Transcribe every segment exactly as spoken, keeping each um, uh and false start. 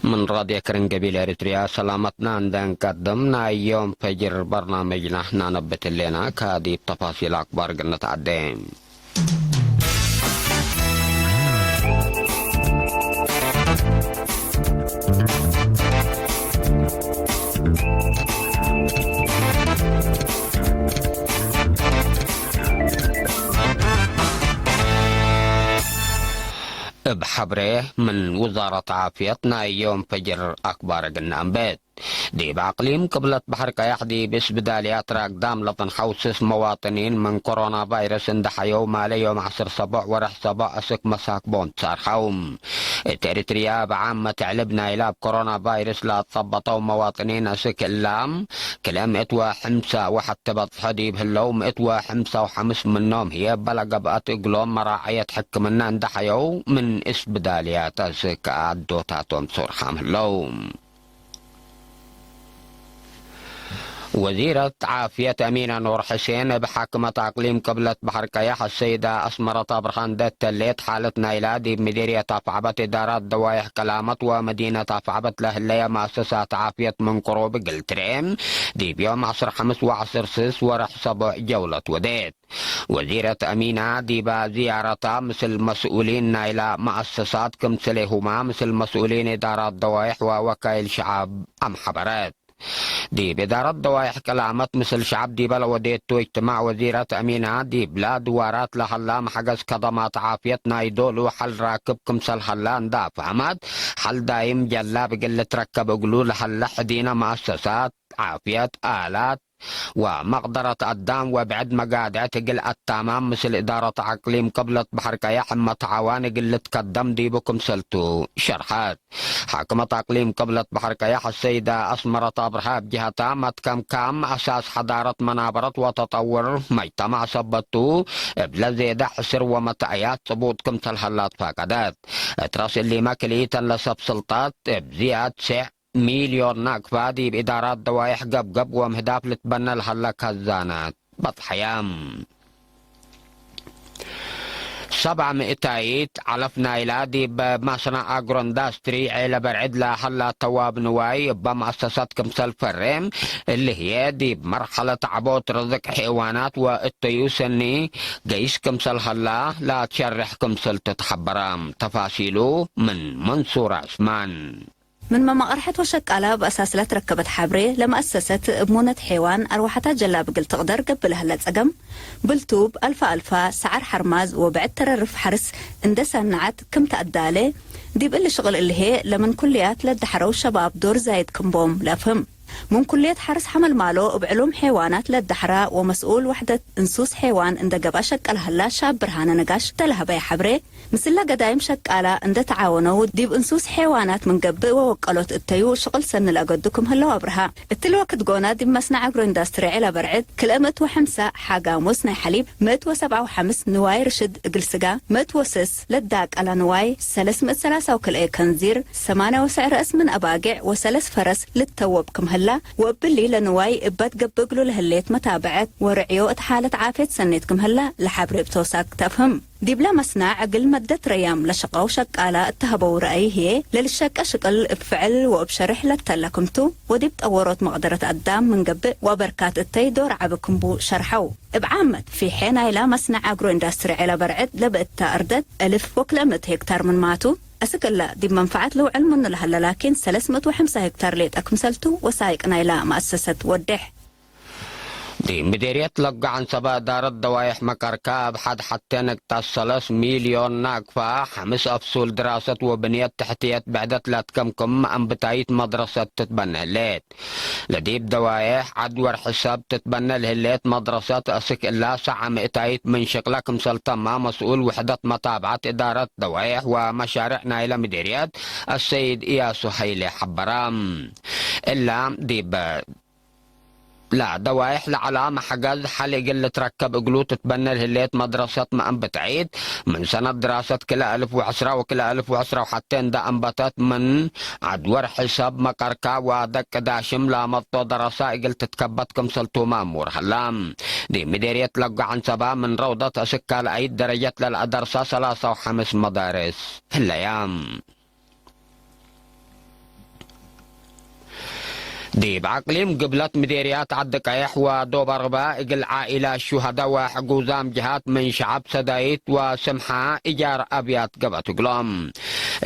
ምን ራድዮ ክርን ገቢል ኤሪትርያ ሰላመትና እንዴ እንቀድም፣ ናይ ዮም ፈጅር በርናምጅና ነነብት ህሌና። ከዲብ ተፋሲል አክባር እግል ንትዐዴ። እብ ሐብሬ ምን ውዛረት ዓፍየት ናይ ዮም ፈጅር አክባር እግል ነአንብት። ዲብ አቅሊም ቅብለት በሐር ቀያሕ ዲብ እስብዳልያት ራግዳም ለትንሐው ስስ መዋጥኒን ምን ኮሮና ቫይረስ እንዴ ሐየው ማሌ ዮም ዐስር ሰቦዕ ወርሕ ሰቦዕ አስክ መሳክቦም ትሳርሐው። እት ኤሪትርያ እብ ዓመት ዕልብ ናይላ እብ ኮሮና ቫይረስ ለአጸበጠው መዋጥኒን አስክ እላ ክልኤ ምእት ወሐምሳ ወሐት ትበጽሖ ዲብ ህለው፣ ምእት ወሐምሳ ወሐምስ ምኖም ህዬ እበ ለገብአት እግሎም መራዐየት ሕክምና እንዴ ሐየው ምን እስብዳልያት አስክ አዶታቶም ሶርሓም ህለው። ወዚረት ዓፍየት አሚነ ኑር ሕሴን እብ ሓክመት አቅሊም ቅብለት በሐር ቀያሕ አሰይዳ አስመረት አብርሃ እንዴ ተሌት፣ ሓለት ናይላ ዲብ ምዲርየት አፍዐበት እዳራት ደዋይሕ ቀላመት ወመዲነት አፍዐበት ለህለየ መአሰሳት ዓፍየት ምን ቅሩብ እግል ትርኤ፣ ዲብ ዮም ዐስር ሐምስ ወዐስር ስስ ወርሕ ሰቦዕ ጀውለት ወዴት። ወዚረት አሚና ዲበ ዝያረታ ምስል መስኡሊን ናይላ መአሰሳት ክምሰሌሁማ ምስል መስኡሊን እዳራት ደዋይሕ ወወካይል ሸዐብ አምሐበረት። ዲብ እዳረት ደዋይሕ ቀላመት ምስል ሸዐብ ዲበ ለወዴቱ እጅትማዕ ወዚረት አሚና ዲብላ ድዋራት ለሀላ መሐገዝ ከደማት ዓፍየት ናይ ዶሉ ሐል ራክብ ክምሰል ሀላ እንዳ ፈሀመት፣ ሐል ዳይም ጀላብ እግል ልትረከብ እግሉ ለሀለ ሕዲነ መአሰሳት ዓፍየት፣ አላት፣ ወመቅደረት አዳም ወብዕድ መጋድዕት እግል አታማም ምስል እዳረት አቅሊም ቅብለት በሐር ቀያሕ እመ ተዓዋን እግል ልትከደም ዲቡ ክምሰልቱ ሸርሐት። ሓክመት አቅሊም ቅብለት በሐር ቀያሕ አሰይዳ አስመረት አብርሃ እብ ጀሀታ፣ መትከምካም አሳስ ሐዳረት መናበረት ወተጠውር መጅተማዕ ሰበቱ፣ እብለ ዜደ ዕስር ወመትአያት ጽቡጥ ክምሰል ሀላ ትፋቀደት። እት ረአስ እሊመ ክልኢተን ለሰብ ስልጣት እብ ዝያድ ሴዕ ሚልዮን ናቅፋ ዲብ እዳራት ደዋይሕ ገብገብ ወምህዳፍ ልትበነ ለሀለ ከዛነት በጽሐየ። ሰብዓ ምእታይት ዐለፍ ናይላ ዲብ ማስና አግሮ ኢንዳስትሪ ዔለ በርዕድ ለሀላ ተዋብ ንዋይ እበ መአሰሰት ክምሰል ፈሬ፣ እሊ ህዬ ዲብ መርሐለት ዐቦት ርዝቅ ሔዋናት ወእተዩ ሰኒ ገይስ ክምሰል ሀላ ለትሸሬሕ ክምሰል ትትሐበረ። ተፋሲሉ ምን መንሱር ዐስማን። ምን መመቀርሐት ወሸቃላ እብ አሳስ ለትረከበት ሐብሬ፣ ለመአሰሰት እብ ሙነት ሔዋን አርወሐታ ጀላብ እግል ትቅደር ገብእ ለሀለ ጸገም፣ ብልቱብ፣ አልፋ-አልፋ፣ ሰዐር ሐርማዝ ወብዕድ ተረርፍ ሐርስ እንዴ ሰነዐት ክም ተአዳሌ፣ ዲብ እሊ ሽቅል እሊ ህዬ ለምን ኩልያት ለደሐረው ሸባብ ዶር ዛይድ ክም ቦም ለአፍህም። ምን ኩልየት ሐርስ ሐመልማሎ እብ ዕሉም ሔዋናት ለደሐራ ወመስኡል ወሕደት እንሱስ ሔዋን እንዴ ገብአ ሸቀለ ሀላ ሻብ ብርሃነ ነጋሽ ተለሀበየ ሐብሬ፣ ምስለ ገዳይም ሸቃላ እንዴ ተዓወነው ዲብ እንሱስ ሔዋናት ምን ገብእ ወወቀሎት እተዩ ሽቅል ሰኒ ለአገዱ ክም ህለው አብርሃ። እትሊ ወክድ ጎና ዲብ መስነዕ አግሮ ኢንዳስትሪ ዔለ በርዕድ ክልኤ ምእት ወሐምሳ ሐጋሙስ ናይ ሐሊብ፣ ምእት ወሰብዓ ወሐምስ ንዋይ ርሽድ እግል ስጋ፣ ምእት ወስስ ለዳቀላ ንዋይ፣ ሰለስ ምእት ሰላሳ ወክልኤ ከንዚር፣ ሰማንያ ወሰዕ ረአስ ምን አባጌዕ ወሰለስ ፈረስ ልተወብ ክም ህላ፣ ወእብሊ ለንዋይ እባት ገብእ እግሉ ለህሌት መታበዐት ወርዕዮ እት ሓለት ዓፍየት ሰኔት ክም ህላ ለሐብሬ እብ ተውሳክ ተፍህም። ዲብለ መስናዕ እግል መደት ረያም ለሸቀው ሸቃላ እተሀበው ረአይ ህዬ፣ ለልሸቀ ሽቅል እብ ፍዕል ወእብ ሸሬሕ ለተለ ክምቱ፣ ወዲብ ጠወሮት መቅደረት አዳም ምን ገብእ ወአበርካት እተይ ዶር ዐቢ ክምቡ ሸርሐው። እብ ዓመት ፊሐ ናይላ መስነዕ አግሮ ኢንዳስትሪ ዔለ በርዕድ ለብእተ አርደት እልፍ ወክልኤ ምእት ሄክታር ምንማቱ፣ አስክ እለ ዲብ መንፈዐት ልውዕል ምኑ ለሀለ ላኪን ሰለስ ምእት ወሐምሳ ሄክታር ሌጠ ክምሰልቱ ወሳይቅ ናይላ መአሰሰት ወዴሕ። ዲብ ምዴርየት ለጎ ዐንሰበ እዳረት ደዋይሕ መቀርካ እብ ሐድ ሐቴ ነቅጣት ሰለስ ሚልዮን ናቅፋ፣ ሐምስ አፍሱል ድራሰት ወብንየት ተሕትየት ብዕደት ለትከምክም አንብታይት መድረሰት ትትበነ ህሌት። ለዲብ ደዋይሕ ዐድ ወርሒ ሰብ ትትበነ ለህሌት መድረሰት አስክ እላ ሳዐ ምእታይት ምን ሽቅለ ክምሰል ተማ መስኡል ውሕደት መታብዐት እዳረት ደዋይሕ ወመሻርዕ ናይለ ምዴርየት አሰይድ እያሱ ሀይሌ ሐበረ። እላ ዲብ ለደዋይሕ ለዐላ መሕገዝ ሐል እግል ልትረከብ እግሉ ትትበነ ለህሌት መድረሰት መአንብተዒት፣ ምን ሰነት ድራሰት ክልኤ አልፍ ወዐስራ ወክልኤ አልፍ ወዐስራ ወሐቴ እንደ አንበተት፣ ምን ዐድ ወርሒ ሰብ መቀርካ ወደቅ ዳሽም ለመጽኦ ደረሳ እግል ትትከበት ክምሰልቱ መእሙር ሀላ። ዲብ ምዴርየት ለጎ ዐንሰባ ምን ረውደት እስክ ካልአይት ደረጀት ለለአደርሳ ሰላሳ ወሐምስ መዳርስ ህለያ። ዲብ አቅሊም ግብለት ምዴርያት ዐዲ ቀየሕ ወዶብ አርበ እግል ዓኢላት ሹሀደ ወሕጉዛም ጀሃት ምን ሸዐብ ሰዳይት ወስምሐ እጃር አብያት ገብአት እግሎም።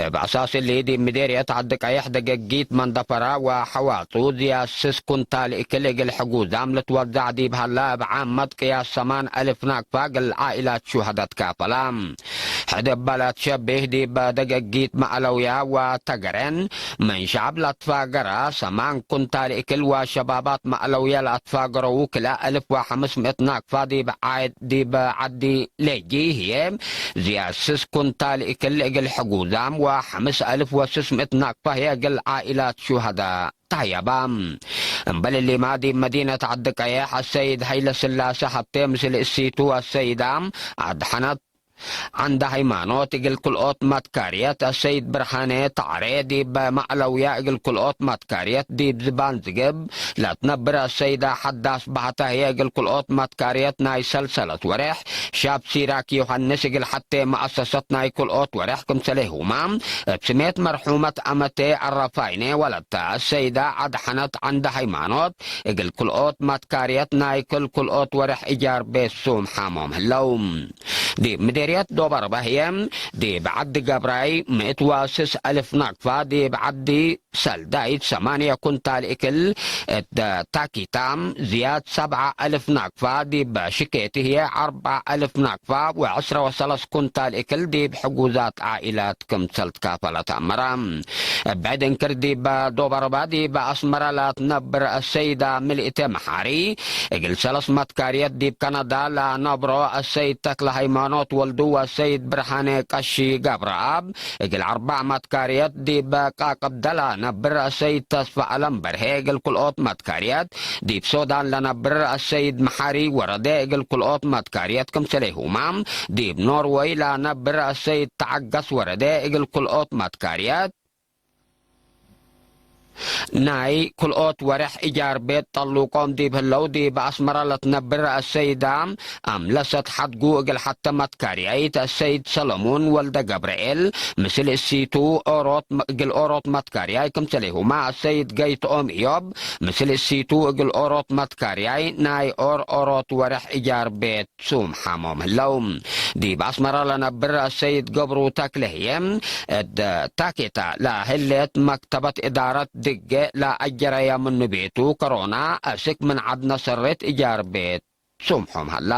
እብ አሳስ እሊ፣ ዲብ ምዴርየት ዐዲ ቀየሕ ደገጊት መንደፈራ ወሐዋጹ ዝያድ ስስ ኩንታል እክል እግል ሕጉዛም ልትወዛዕ ዲብ ሀለ፣ እብ ዓመት ቅያስ ሰማን አልፍ ናቅፋ እግል ዓኢላት ሹሀደ ትካፈላ። ሕድ እበ ለትሸቤህ፣ ዲብ ደገጊት መዕለውያ ወተገሬን ምን ሸዐብ ለትፋገረ ሰማን ኩንታል እክል ወሸባባት መዕለውየ ለአትፋገረዉ ክልኤ አልፍ ወሐምስ ምእት ናቅፋ ዲብ ዓድ፣ ዲብ ዐዲ ሌጂ ህዬ ዝያድ ስስ ኩንታል እክል እግል ሕጉዛም ወሐምስ አልፍ ወስስ ምእት ናቅፋ ህዬ እግል ዓኢላት ሹሀደ ተሀየባ። እምበል እሊማ፣ ዲብ መዲነት ዐዲ ቀየሕ አሰይድ ሀይለስላሰ ሀብቴ ምስል እሲቱ አሰይዳ አድሐነት ዐንደ ሃይማኖት እግል ክልኦት መትካርየት፣ አሰይድ ብርሃኔ ተዐሬ ዲብ መዕለውያ እግል ክልኦት መትካርየት፣ ዲብ ዝባን ዝግብ ለትነብር አሰይዳ ሐዳስ ባህተ ህዬ እግል ክልኦት መትካርየት ናይ ሰልሰለት ወሬሕ፣ ሻብ ሲራክ ዮሐንስ እግል ሐቴ መአሰሰት ናይ ክልኦት ወሬሕ ክምሰሌሁማ እብ ስሜት መርሑመት አመቴ አረፋይኔ ወለተ አሰይዳ አድሐነት ዐንደ ሃይማኖት እግል ክልኦት መትካርየት ናይ ክል ክልኦት ወሬሕ እጃር ቤት ሱም ሐሞም ህለው። ዲብ ምዴርየት ዶብ አርበ ህዬ፣ ዲብ ዐዲ ገብራይ ምእት ወስስ አልፍ ናቅፋ፣ ዲብ ዐዲ ሰልዳይት ሰማንየ ኩንታል እክል፣ እት ታኪታም ዝያድ ሰብዐ አልፍ ናቅፋ፣ ዲብ ሽኬቲ ህዬ አርበዕ አልፍ ናቅፋ ወዐስረ ወሰለስ ኩንታል እክል ዲብ ሕጉዛት ዓኢላት ክምሰል ትካፈለ ተአመረ። እብ ዕድ እንክር ዲብ ዶብ አርበ ዲብ አስመረ ለትነብር አሰይዳ ምልእተ መሓሪ፣ እግል ሰለስ መትካርየት ዲብ ከነዳ ለነብሮ አሰይድ ተክለ ሃይማኖት ወልዱ ወአሰይድ ብርሃነ ቀሺ ገብረአብ፣ እግል አርበዕ መትካርየት ዲብ ቃቅብደ ለነብር አሰይድ ተስፈ አለም በርሄ፣ እግል ክልኦት መትካርየት ዲብ ሶዳን ለነብር አሰይድ መሓሪ ወረደ፣ እግል ክልኦት መትካርየት ክምሰሌሁማ ዲብ ኖርወይ ለነብር አሰይድ ተዐገስ ወረደ፣ እግል ክልኦት መትካርየት ናይ ክልኦት ወሬሕ እጃር ቤት ጠሉቆም ዲብ ህለው፣ ዲብ አስመረ ለትነብር አሰይዳ አምለሰት ሐድጉ እግል ሐተ መትካርያይት አሰይድ ሰለሙን ወልደ ገብርኤል፣ ምስል እሲቱ ኦሮት፣ እግል ኦሮት መትካርያይ ክምሰሌሁማ አሰይድ ገይትኦም እዮብ፣ ምስል እሲቱ እግል ኦሮት መትካርያይ ናይ ኦር ኦሮት ወሬሕ እጃር ቤት ሱም ሐሞም ህለው። ዲብ አስመረ ለነብር አሰይድ ገብሩ ተክለ ህዬ፣ እት ታኬታ ለህሌት መክተበት እዳረት ድጌ ለአጀረየ ምኑ ቤቱ፣ ከሮና አስክ ምን ዐድ ነሰሬት እጃር ቤት ሱምሖም ሀላ።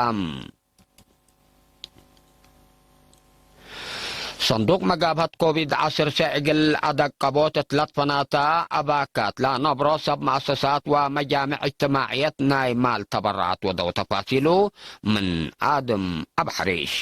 ሰንዱቅ መጋብሀት ኮቪድ ዐስር ሰዕ እግል አደቀቦት እት ለትፈናተ አባካት ለነብሮ ሰብ መአሰሳት ወመጃምዕ እጅትማዕየት ናይ ማል ተበረዓት ወደው ተፋሲሉ ምን አድም አብሐሪሽ።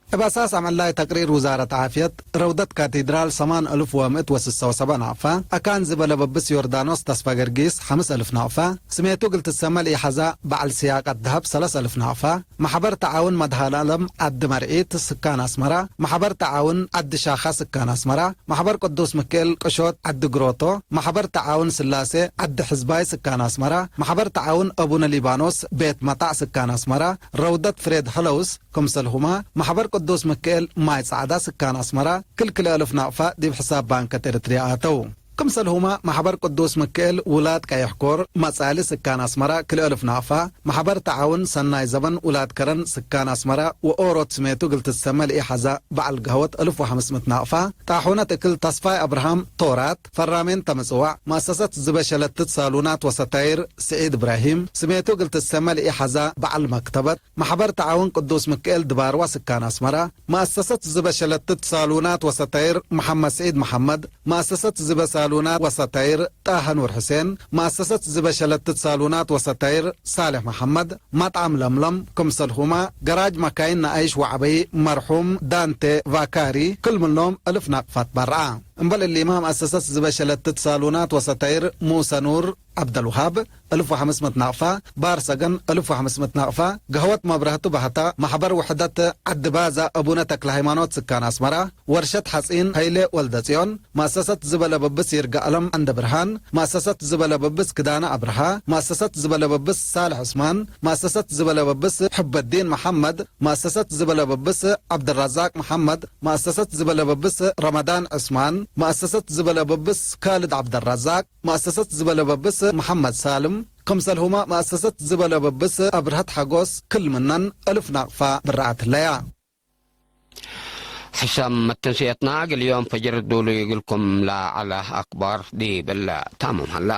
እብ አሳስ አምዕላይ ተቅሪር ውዛረት ዓፍየት፣ ረውደት ካቴድራል ሰማን አልፍ ወምእት ወስሰ ወሰበ ናቅፋ፣ አካን ዝበ ለበብስ ዮርዳኖስ ተስፋ ገርጊስ ሐምስ አልፍ ናቅፋ፣ ስሜቱ እግል ትሰመ ለኢሐዛ በዐል ስያቀት ደሀብ ሰለስ አልፍ ናቅፋ፣ መሕበር ተዓውን መድሃልአለም ዐዲ መርዒት ስካን አስመራ፣ መሕበር ተዓውን ዐዲ ሻኻ ስካን አስመራ፣ መሕበር ቅዱስ ምክኤል ቅሾት ዐዲ ግሮቶ፣ መሕበር ተዓውን ስላሴ ዐዲ ሕዝባይ ስካን አስመራ፣ መሕበር ተዓውን አቡነ ሊባኖስ ቤት መጣዕ ስካን አስመራ፣ ረውደት ፍሬድ ሀለውስ፣ ክምሰልሁመ መሕበር ቅዱስ ምክኤል ማይ ጸዕዳ ስካን አስመራ፣ ክል ክልኤ አልፍ ናቅፋ ዲብ ሕሳብ ባንከት ኤረትርያ አተው። ክምሰልሁመ መሕበር ቅዱስ ምክኤል ውላድ ቀየሕ ኮር መጻሊ ስካን አስመራ ክልኤ አልፍ ናቅፋ፣ መሕበር ተዓውን ሰናይ ዘበን ውላድ ከረን ስካን አስመራ ወኦሮት ስሜቱ እግል ትሰመ ለኢሐዛ በዐል ገህወት አልፍ ወሐምስ ምእት ናቅፋ፣ ጣሑነት እክል ተስፋይ አብርሃም ቶራት ፈራሜንተ ምጽዋዕ፣ መአሰሰት ዝበ ሸለትት ሳሉናት ወሰታይር ስዒድ እብራሂም ስሜቱ እግል ትሰመ ለኢሐዛ በዐል መክተበት፣ መሕበር ተዓውን ቅዱስ ምክኤል ድባርዋ ስካን አስመራ፣ መአሰሰት ዝበ ሸለትት ሳሉናት ወሰታይር መሐመድ ስዒድ መሐመድ፣ መአሰሰት ዝበ ሳሉናት ወሰታይር ጣህ ኑር ሕሴን፣ መአሰሰት ዝበ ሸለትት ሳሉናት ወሰታይር ሳሌሕ መሐመድ፣ መጥዓም ለምለም፣ ክምሰልሁመ ገራጅ መካይን ነአይሽ ወዐበይ መርሑም ዳንቴ ቫካሪ፣ ክል ምኖም እልፍ ናቅፋት በርዐ። እምበል እሊመ መአሰሰት ዝበ ሸለትት ሳሉናት ወሰታይር ሙሰ ኑር፣ ዐብደልውሃብ፣ እልፍ ወሐምስ ምእት ናቅፋ፣ ባር ሰገን፣ እልፍ ወሐምስ ምእት ናቅፋ፣ ገህወት መብረህቱ ባህታ፣ መሕበር ውሕደት ዐዲ ባዛ፣ አቡነ ተክለ ሃይማኖት ስካን አስመራ፣ ወርሸት ሐጺን ሀይሌ ወልደጽዮን፣ መአሰሰት ዝበ ለበብስ ይርጋአለም ዐንደብርሃን፣ መአሰሰት ዝበ ለበብስ ክዳነ አብርሃ፣ መአሰሰት ዝበ ለበብስ ሳልሕ ዑስማን፣ መአሰሰት ዝበ ለበብስ ሕበዲን መሐመድ፣ መአሰሰት ዝበ ለበብስ ዐብደራዛቅ መሐመድ፣ መአሰሰት ዝበ ለበብስ ረመዳን ዑስማን፣ መአሰሰት ዝበለ በብስ ካልድ ዐብደራዛቅ፣ መአሰሰት ዝበለ በብስ መሐመድ ሳልም፣ ክምሰልሁመ መአሰሰት ዝበለ በብስ አብርሀት ሐጎስ ክል ምነን እልፍ ናቅፋ ብርአት ህለያ። ሕሳም መተንስየትና እግል ዮም ፈጅር ዱሉ እግልኩም ለዐለ አክባር ዲብ እለ ታምም ሀላ።